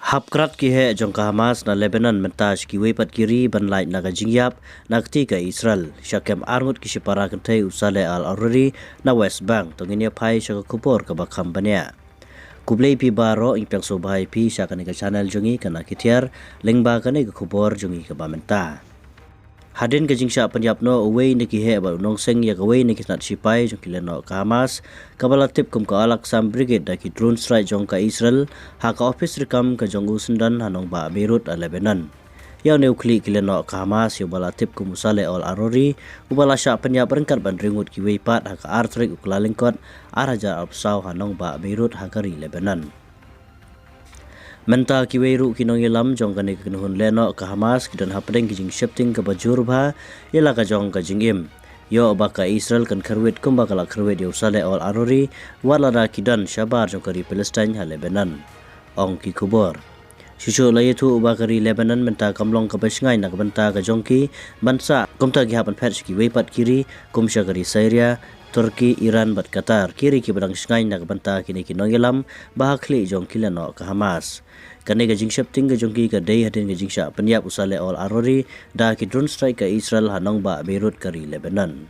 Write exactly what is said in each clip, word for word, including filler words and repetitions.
Hap krat ki heh jong ka Hamas na Lebanon mynta sha kiwei pat ki ri ban lait na ka jingïap na kti ka Israel. Sha kem arngut ki shipara kynthei u Saleh Al Aruri na West Bank. To ngin ïa phai sha ka khubor kaba kham bniah. Khublei phi baroh, ïa phi sngewbha ïa phi sha kane ka channel jong ngi ka Na Ki Thiar, lyngba kane ka khubor jong ngi kaba mynta. Hadien ka jingshah pynïap noh uwei na ki heh bad u nongseng ïa kawei na ki tnat shipai jong ki lehnoh ka Hamas, kaba la tip kum ka Al-Qassam Brigade, da ki drone strike jong ka Israel ha ka ophis treikam ka jong u syndon ha nongbah Beirut ha Lebanon. Ïa une u khlieh ki lehnoh ka Hamas ïa uba la tip kum u Saleh Al Aruri, uba la shah pynïap ryngkat ban ri ngut kiwei pat ha ka ar tarik u Kyllalyngkot ar hajar arphew saw ha nongbah Beirut ha ka ri Lebanon. Mynta kiwei ruh ki nongïalam jong kane ka kynhun lehnoh ka Hamas ki don hapdeng ki jingsheptieng kaba jur bha ïa la ka jong ka jingim. Ïoh ba ka Israel kan kyrwit kumba ka la kyrwit ïa u Saleh Al Aruri, wat lada ki don shabar jong ka ri Palestine ha Lebanon, ong ki khubor. Shuh shuh la ïathuh ba ka ri Lebanon mynta kam long kaba shngaiñ na ka bynta ka jong ki ban sah, kumta ki hap ban phet sha kiwei pat ki ri kum sha ka ri Syria, Turkey, Iran bad Qatar, ki ri kiba dang shngaiñ na ka bynta kine ki nongïalam ba ha khlieh jong ki lehnoh ka Hamas. Kane ka jingsheptieng ka jong ki ka dei hadien ka jingshah pynïap u Saleh Al Aruri da ki drone strike ka Israel ha nongbah Beirut ka ri Lebanon.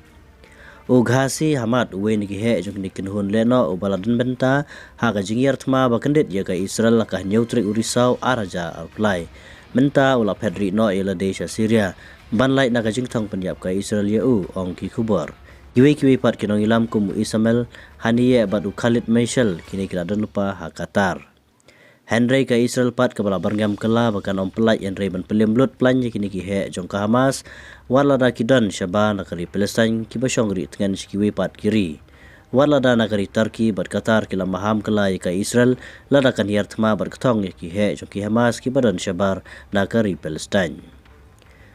U Ghazi Hamad, uwei na ki heh jong kine ki kynhun lehnoh uba la don bynta ha ka jingïar thma ba kyndit ïa ka Israel ha ka hynñiew tarik u Risaw ar hajar arphew lai, mynta u la phet rieh noh ïa lade sha Syria ban lait na ka jingthong pynïap ka Israel ïa u, ong ki khubor. Kiwei kiwei pat ki nongïalam kum u Ismail Haniyeh bad u Khalid Mashal, kine ki la don lypa ha Qatar. Hynrei ka Israel pat kaba la byrngem kylla ba kan ym pyllait hynrei ban pynlem lut plan ïa kine ki heh jong ka Hamas, wat lada ki don shabar na ka ri Palestine kiba shong rieh tngen sha kiwei pat ki ri. Wat lada na ka ri Turkey bad Qatar ki la maham kylla ïa ka Israel lada kan hiar thma bad kthong ïa ki heh jong ki Hamas kiba don shabar na ka ri Palestine.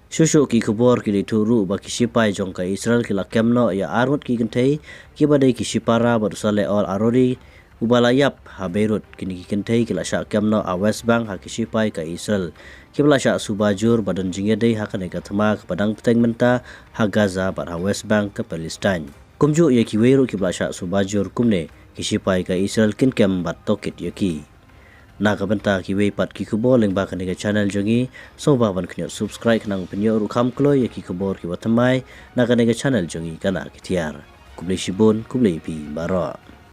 Shuh shuh ki khubor ki la ïathuh ruh ba ki shipai jong ka Israel ki la kem noh ïa arngut ki kynthei kiba dei ki shipara bad u Saleh Al Aruri uba la ïap ha Beirut. Kine ki kynthei ki la shah kem noh ha West Bank ha ki shipai ka Israel, kiba la shah suba jur ba don jingïadei ha kane ka thma kaba dang bteng mynta ha Gaza bad ha West Bank ka Palestine. Kumjuh ïa kiwei ruh kiba la shah suba jur kumne, ki shipai ka Israel kin kem bad tohkit ïa ki. Na ka bynta kiwei pat ki khubor lyngba kane ka channel jong ngi, sngewbha ban kynnoh subscribe khnang ban ïoh ruh kham kloi ïa ki khubor kiba thymmai na kane ka channel jong ngi ka Na Ki Thiar. Khublei shibun, khublei ïa phi baroh.